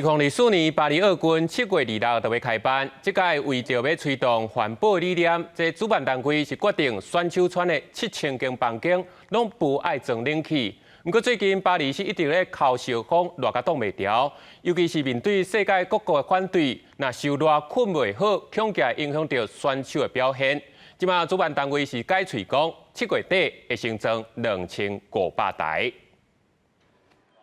2024年巴黎奧運7月26就欲開辦，這屆為著欲推動環保理念，這主辦單位是決定選手村的7000間房間攏無愛裝冷氣。毋過最近巴黎是一直咧哭訴講熱甲擋袂牢，尤其是面對世界各國的反對，若受熱睏袂好，恐驚影響著選手的表現。這馬主辦單位是改喙講，7月底會先裝2500台。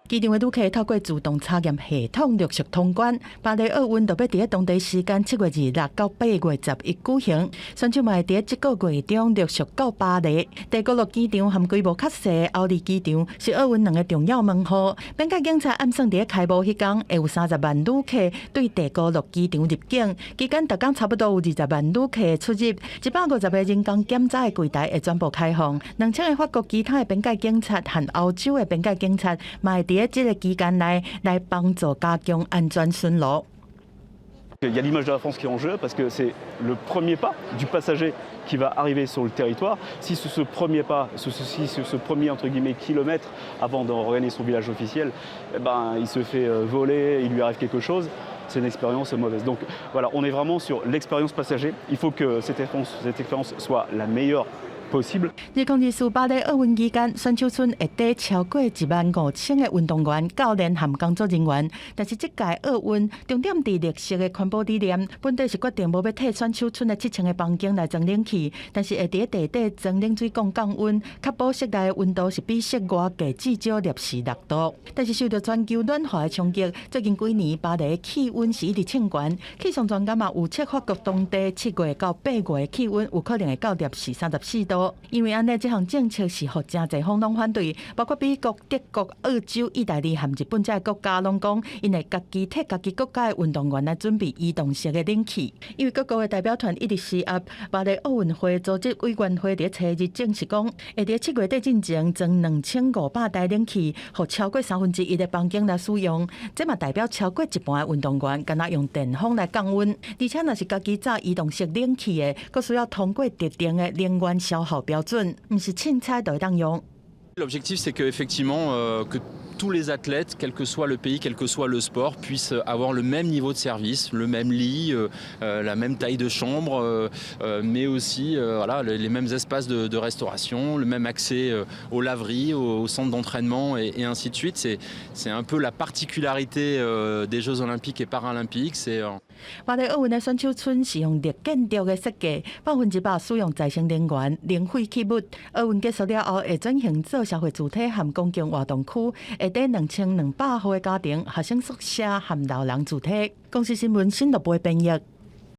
機場的旅客透過自動查驗系統陸續通關。巴黎奧運就欲佇咧當地時間7月26到8月11舉行，選手嘛會佇咧這個月中陸續到巴黎。戴高樂機場和規模較細的奧利機場是奧運兩个重要門戶。邊界警察暗算佇咧開幕彼工會有30萬旅客對戴高樂機場入境，期間逐工差不多有20萬旅客出入。150個人工檢查的櫃台會全部開放。2000個法國其他的邊界警察和歐洲的邊界警察嘛會佇這个期間內來幫助加強安全巡邏。 Il y a l'image de la France qui est en jeu parce que c'est le premier pas du passager qui va arriver sur le territoire. Si ce premier pas, si ce premier, entre guillemets, kilomètre avant de regagner son village officiel, eh ben, il se fait voler, il lui arrive quelque chose, c'est une expérience mauvaise. Donc voilà, on est vraiment sur l'expérience passager. Il faut que cette expérience soit la meilleure possible. 2024巴黎奧運期間，選手村會佇超過1萬5千個運動員、教練和工作人員。但是這屆奧運重點佇綠色的環保理念，本底是決定無欲替選手村的7000個房間來裝冷氣，但是會佇地底裝冷水管降溫，確保室內溫度是比室外低至少攝氏6度。但是受著全球暖化的衝擊，最近幾年巴黎氣溫是一直衝懸。氣象專家嘛預測法國當地7月到8月的氣溫有可能會到攝氏34度。因為按呢，這項政策是予誠濟方攏反對，包括美國、德國、澳洲、意大利和日本這个國家攏講，𪜶會家己替家己國家的運動員來準備移動式的冷氣。因為各國的代表團一直施壓，巴黎奧運會組織委員會佇初日證實講，會佇7月底進前裝2500台冷氣，予超過三分之一的房間來使用。這嘛代表超過一半的運動員敢若用電風來降溫，而且若是家己紮移動式冷氣的，閣需要通過特定的能源消耗標準，毋是凊彩就會當用。 L'objectif, c'est qu'effectivement, que tous les athlètes, quel que soit le pays, quel que soit le sport, puissent avoir le même niveau de service, le même lit, la même taille de chambre, mais aussi, voilà, les mêmes espaces de restauration, le même accès aux laveries, au centre d'entraînement et ainsi de suite. C'est un peu la particularité des Jeux olympiques et paralympiques. C'est 巴黎奧運的選手村是用綠建築的設計，100%使用再生能源、零廢棄物。奧運結束了後，會轉型做社會住宅和公共活動區，會佇2200戶的家庭、學生宿舍和老人住宅。公視新聞新樂部編譯。